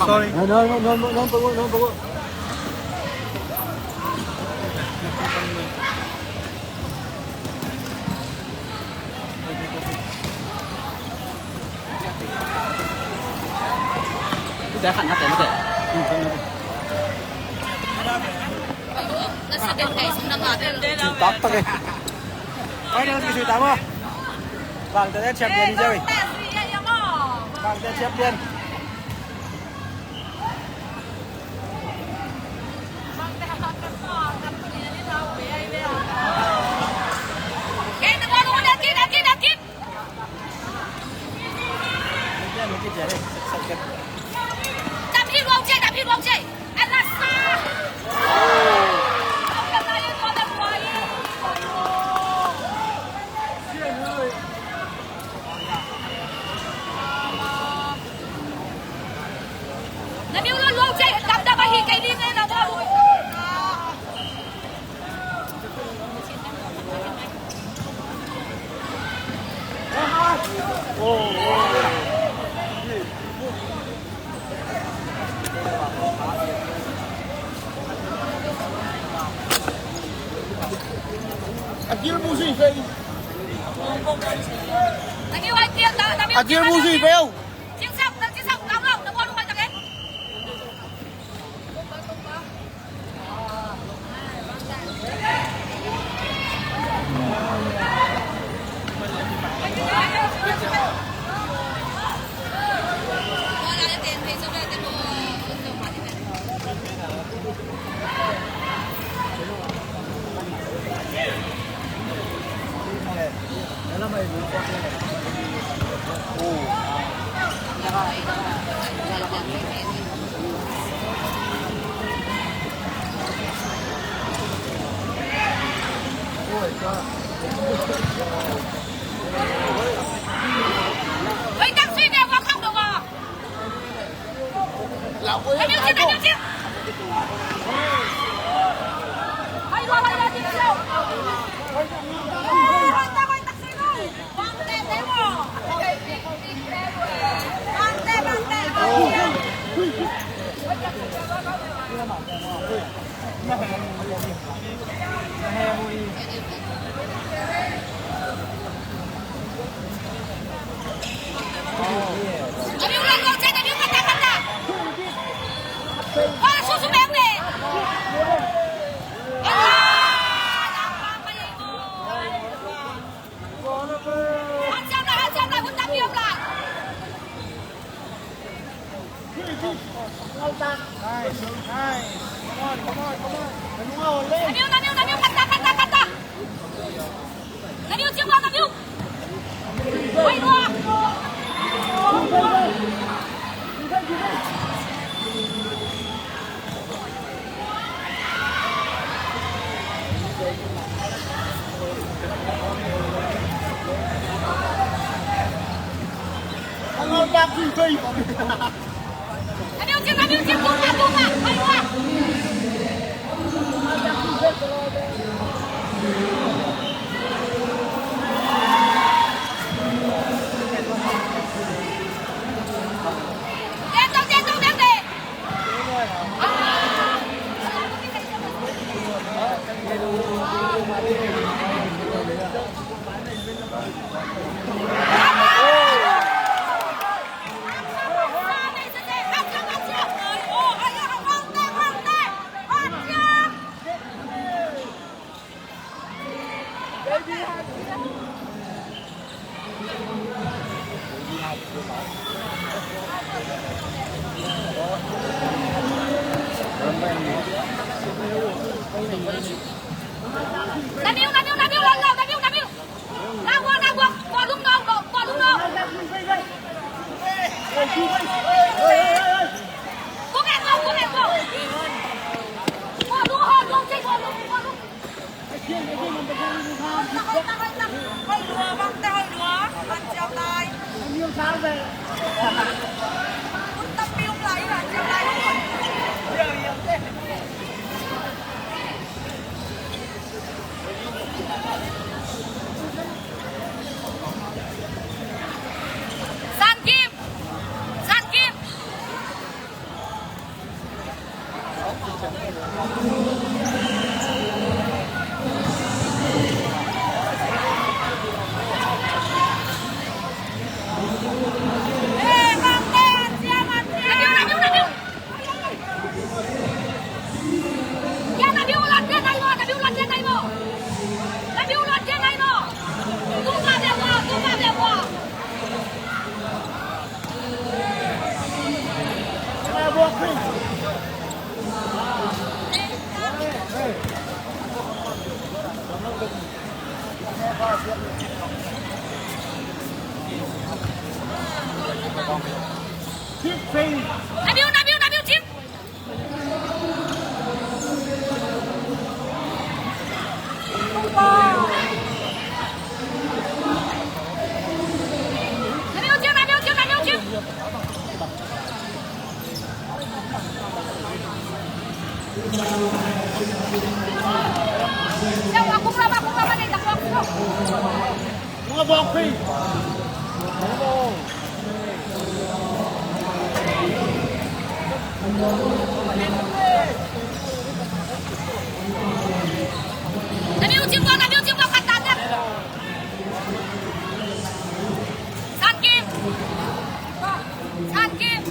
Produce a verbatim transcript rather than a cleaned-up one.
Sorry. No, no, no, no, no, no, no, no. Taktak eh. Final kisuita mo. Bangte champion hi zaw hi. Bangte champion. A gil bu zui peuh. Nice, nice. Come on, come on, come on. Namiu, namiu, namiu, kata, kata, kata. Namiu, cium, namiu. Wai, dua. Namiu, namiu, namiu, namiu, namiu. Nagua, nagua. Kua lung nong, kua lung nong. Kua lung nong, kua lung nong. Kua lung, kua lung, kua lung. San Kim! San Kim! San Kim! San Kim!